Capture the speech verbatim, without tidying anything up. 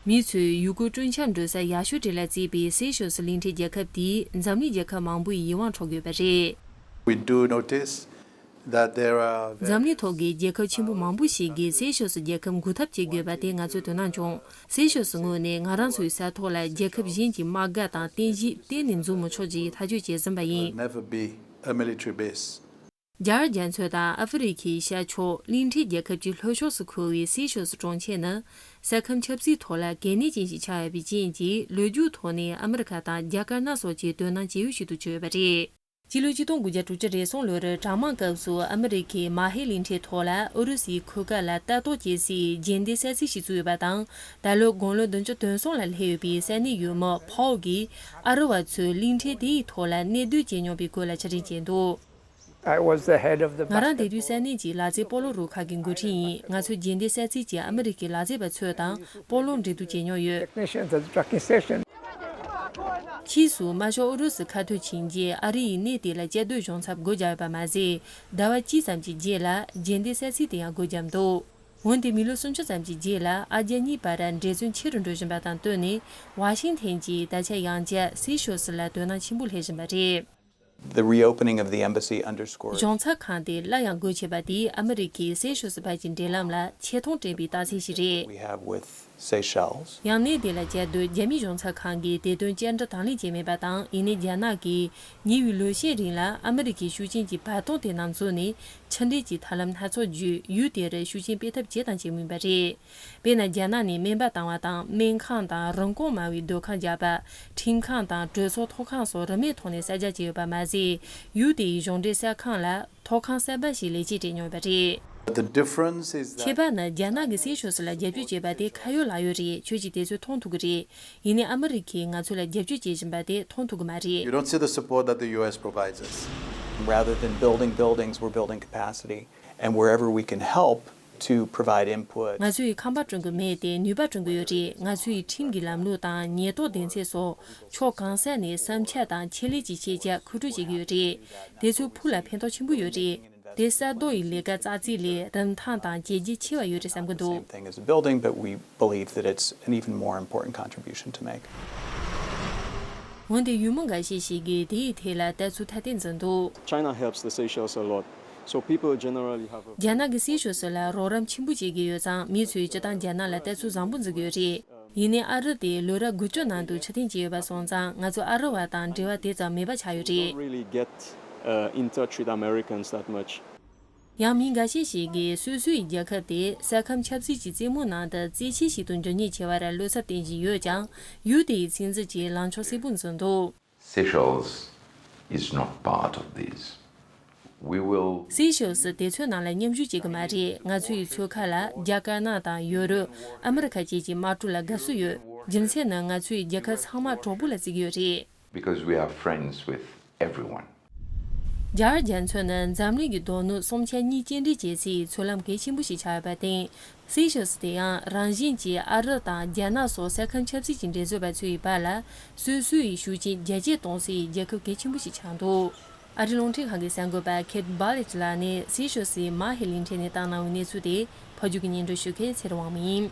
མི་ཚོས་ཡུལ་སྐོར་སྤྲོ་འཆམ་འགྲོ་ས་ཡག་ཤོས་གྲས་ལ་བརྩིས་པའི་སེ་ཤེལ་སི་གླིང་ཕྲན་རྒྱལ་ཁབ་དེས་འཛམ་གླིང་རྒྱལ་ཁབ་མང་པོའི་ཡིད་དབང་འཕྲོག་ཡོད་པ་རེད། We do notice that there are very འཛམ་གླིང་ཐོག་གི་རྒྱལ་ཁབ་ཆེན་པོ་མང་པོ་ཞིག་གིས་སེ་ཤེལ་སི་རྒྱལ་ཁབ་འགུག་ཐབས་བྱེད་དགོས་པ་དེ་ང་ཚོས་དོ་སྣང་བྱུང་། སེ་ཤེལ་སི་ངོས་ནས་ང་རང་ཚོའི་ས་ཐོག་ལ་རྒྱལ་ཁབ་གཞན་གྱི་དམག་སྒར་དང་རྟེན་གཞི་གཏན་ནས་འཛུགས་མི་ཆོག་ཅེས་ཐག་གཅོད་བྱས་ཟིན་པ་ཡིན། Never be a military base. རྒྱ་གར་རྒྱ་མཚོ་དང་ཨ་ཧྥེ་རི་ཁའི་ཤར་ཕྱོགས་གླིང་ཕྲན་རྒྱལ་ཁབ་ཀྱི་ལྷོ་ཕྱོགས་སུ་འཁོད་པའི་སེ་ཤེལ་སི་གྲོང་ཁྱེར་ནི་ས་ཁམས་ཆབ་སྲིད་ཐོག་ལ་གལ་གནད་ཅན་ཞིག་ཆགས་ཡོད་པའི་རྐྱེན་གྱིས། ལོ་རྒྱུས་ཐོག་ནས་ཨ་མི་རི་ཀ་དང་རྒྱ་དཀར་ནག་སོགས་ཀྱིས་དོ་སྣང་བྱེད་ཡུལ་ཞིག་ཏུ་གྱུར་ཡོད་པ་རེད། སྤྱི་ལོ་ཆིག་སྟོང་དགུ་བརྒྱ་དྲུག་ཅུ་རེ་གསུམ་ལོར་གྲང་དམག་སྐབས་སུ་ཨ་མི་རི་ཀས་མ་ཧེ་གླིང་ཕྲན་ཐོག་ལ་ཨུ་རུ་སུའི་འཁོར་སྐར་ལ་ལྟ་རྟོག་བྱེད་སའི་རྗེས་འདེད་ས་ཚིགས་ཤིག་བཙུགས་ཡོད་པ་དང་། ད་ལོ་དགུང་ལོ་བདུན་ཅུ་དོན་གསུམ་ལ་སླེབས་ཡོད་པའི་ས་གནས་ཡུལ་མི་ཕའོ་གིས་ཨ་རི་བ་ཚོས་གླིང་ཕྲན་དེའི་ཐོག་ལ་གནས་སྡོད་བྱས་མྱོང་པའི་སྐོར་ལ་ཕྱིར་དྲན་བྱས་འདུག། I was the head of the ང་རང་དེ་དུས་ས་གནས་ཀྱི་ལག་རྩེད་སྤོ་ལོ་རུ་ཁག་གི་འགོ་ཁྲིད་ཡིན། ང་ཚོས་རྗེས་འདེད་ས་ཚིགས་ཀྱི་ཨ་མི་རི་ཀའི་ལག་རྩེད་པ་ཚོ་དང་སྤོ་ལོ་འགྲན་བསྡུར་བྱས་མྱོང་ཡོད། Technicians at the trucking station. ཕྱིས་སུ་དམར་ཤོག་ཨུ་རུ་སུ་ཁ་ཐོར་ཕྱིན་རྗེས་ཨ་རི་ཡིས་གནས་དེ་ལ་བཅའ་སྡོད་གཞུང་ཚབ་སྒོ་བརྒྱབ་ཡོད་པ་མ་ཟད། ཟླ་བ་གཅིག་ཙམ་གྱི་རྗེས་ལ་རྗེས་འདེད་ས་ཚིགས་དེ་ཡང་སྒོ་བརྒྱབ་འདུག། འོན་ཏེ་མི་ལོ་སུམ་ཅུ་ཙམ་གྱི་རྗེས་ལ་ཨ་རྒྱ་གཉིས་བར་འབྲེལ་བརྩོན་ཆེ་རུ་འགྲོ་བཞིན་པ་དང་བསྟུན་ནས། ཝ་ཤིང་ཐན་གྱིས་ད་ཆ་ཡང་བསྐྱར་སེ་ཤེལ་སི་ལ་དོ་སྣང་ཆེན་པོ་སླེབས་བཞིན་པ་རེད། The reopening of the embassy underscores གཞུང་ཚབ་ཁང་དེ་སླར་ཡང་སྒོ་ཕྱེ་བ་དེས་ཨ་མི་རི་ཀའི་སེ་ཤེལ་སི་བར་གྱི་འབྲེལ་ལམ་ལ་ཆེ་མཐོང་སྤྲད་པའི་རྟགས་མཚན་ཞིག་རེད། We have with Seychelles. ཡང་གནས་དེ་ལ་བཅའ་སྡོད་རྒྱ་མིའི་གཞུང་ཚབ་ཁང་གིས་དེ་དོན་བཅར་འདྲི་དང་ལེན་བྱས་མེད་པ་དང་། ཡིན་ནའི་རྒྱ་ནག་གིས་ཉེ་བའི་ལོ་ཤས་རིང་ལ་ཨ་མི་རི་ཀའི་ཤུགས་རྐྱེན་གྱི་བར་སྟོང་དེ་ནང་འཛུལ་ནས་ཕྱི་འབྲེལ་གྱི་ཐབས་ལམ་སྣ་ཚོགས་བརྒྱུད་ཡུལ་དེར་ཤུགས་རྐྱེན་སྤེལ་ཐབས་བྱས་དང་བྱེད་མུས་པ་རེད། དཔེར་ན། རྒྱ་ནག་ནས་སྨན་པ་བཏང་བ་དང་། སྨན་ཁང་དང་རིན་གོང་དམའ་བའི་སྡོད་ཁང་བརྒྱབ་པ། ཁྲིམས་ཁང་དང་གྲོས་ཚོགས་ཐོག་ཁང་སོགས་རིན་མེད་ཐོག་ནས་གསར་རྒྱག་བྱས་ཡོད་པ་མ་ཟད། ཡུལ་དེའི་གཞུང་འབྲེལ་གསར་ཁང་ལ་ཐོག་ཁང་གསར་པ་ཞིག་ལས་བྱེད་སྤྲད་མྱོང་ཡོད་པ་རེད། The difference is that ཁྱད་པར་ནི། རྒྱ་ནག་གིས་སེ་ཤེལ་སི་ལ་རྒྱབ་སྐྱོར་བྱས་པ་དེ་ཁ་ཡོད་ལག་ཡོད་རེད། ཁྱོད་ཀྱིས་དེ་ཚོ་མཐོང་ཐུབ་ཀྱི་རེད། ཡིན་ནའི་ཨ་མི་རི་ཀས་ང་ཚོ་ལ་རྒྱབ་སྐྱོར་བྱེད་བཞིན་པ་དེ་མཐོང་ཐུབ་ཀྱི་མ་རེད། You don't see the support that the U S provides us. Rather than building buildings, we're building capacity, and wherever we can help to provide input. ང་ཚོས་ཁང་པ་བསྐྲུན་གྱི་མེད་དེ། ནུས་པ་བསྐྲུན་གྱི་ཡོད་རེད། ང་ཚོས་ཁྲིམས་ཀྱི་ལམ་ལུགས་དང་ཉེན་རྟོག་སྡེ་ཚན་སོགས་ཕྱོགས་གང་ས་ནས་བསམ་འཆར་དང་ཆེད་ལས་ཀྱི་ཤེས་བྱ་མཁོ་སྤྲོད་བྱེད་ཀྱི་ཡོད་རེད། དེ་ཚོ་ཕུགས་ལ་ཕན་ཐོགས་ཆེན་པོ་ཡོད་རེད། དེ་གསར་གཏོད་ཡི་ལས་ཀ་ཙག་ཙིག་ལས་རིན་ཐང་དང་བྱས་རྗེས་ཆེ་བ་ཡོད་རེད་བསམ་གྱི་འདུག། Same thing as a building, but we believe that it's an even more important contribution to make. འོན་ཏེ་ཡུལ་མི་འགའ་ཤས་ཤིག་གིས་དེའི་ཐད་ལ་ལྟ་ཚུལ་ཐ་དད་འཛིན་འདུག། China helps the Seychelles a lot, so people generally have a རྒྱ་ནག་གིས་སེ་ཤེལ་སི་ལ་རོགས་རམ་ཆེན་པོ་བྱེད་ཀྱི་ཡོད་ཙང་། མི་ཚོས་སྤྱིར་བཏང་རྒྱ་ནག་ལ་ལྟ་ཚུལ་བཟང་པོ་འཛིན་གྱི་ཡོད་རེད། ཡིན་ནའི་ཨ་རི་དེ་ལོ་རབས་དགུ་བཅུ་ནང་དུ་ཕྱིར་འཐེན་བྱས་ཡོད་པ་སོང་ཙང་། ང་ཚོ་ཨ་རི་བ་དང་འབྲེལ་བ་དེ་ཙམ་མེད་པ་ཆགས་ཡོད་རེད། Don't really get uh, in touch with Americans that much. ཡང་མི་འགའ་ཤས་ཤིག་གིས་སོ་སོའི་རྒྱལ་ཁབ་དེ་ས་ཁམས་ཆབ་སྲིད་ཀྱི་རྩེ་མོ་ནང་དུ་རྩེད་ཆས་ཤིག་ཏུ་འགྱུར་ཉེན་ཆེ་བར་བློ་འཚབ་བསྟན་བཞིན་ཡོད་ཀྱང་། ཡུལ་དེའི་ཚིག་མཛོད་ཀྱིས་ལངས་ཕྱོགས་གསལ་པོ་འཛིན་འདུག། Seychelles is not part of these. We will སེ་ཤེལ་སི་དེ་ཚོའི་ནང་ལ་མཉམ་ཞུགས་བྱེད་ཀྱི་མ་རེད། ང་ཚོའི་ཚོད་ཁ་ལ་རྒྱ་དཀར་ནག་དང་ཡོ་རོབ། ཨ་མི་རི་ཁ་བཅས་ཀྱི་དམག་གྲུ་ལ་དགའ་བསུ་ཡོད། རྒྱུ་མཚན་ནི་ང་ཚོས་རྒྱལ་ཁབ་ཚང་མ་གྲོགས་པོ་ལ་བརྩི་གི་ཡོད་རེད། Because we are friends with everyone. རྒྱ་གར་རྒྱ་མཚོ་ནི་འཛམ་གླིང་གི་རྡོ་སྣུམ་སུམ་ཆ་གཉིས་སྐྱེལ་འདྲེན་བྱེད་སའི་མཚོ་ལམ་གལ་ཆེན་པོ་ཞིག་ཆགས་ཡོད་པར་བརྟེན། སེ་ཤེལ་སི་དེ་ཡང་རང་བཞིན་གྱིས་ཨ་རི་དང་རྒྱ་ནག་སོགས་ས་ཁམས་ཆབ་སྲིད་ཀྱི་འགྲན་རྩོད་པ་ཚོའི་བར་ལ་སོ་སོའི་ཤུགས་རྐྱེན་རྒྱ་སྐྱེད་གཏོང་སའི་རྒྱལ་ཁབ་གལ་ཆེན་པོ་ཞིག་ཆགས་འདུག། ཨ་རིའི་རླུང་འཕྲིན་ཁང་གི་གསར་འགོད་པ་ཁེད་བྷ་ལེ་ཇི་ལགས་ནས་སེ་ཤེལ་སིའི་མ་ཧེ་གླིང་ཕྲན་ནས་བཏང་གནང་བའི་གནས་ཚུལ་དེ་ཕབ་སྒྱུར་གྱིས་སྙན་སྒྲོན་ཞུ་མཁན་ཚེ་རིང་དབང་མོ་ཡིན།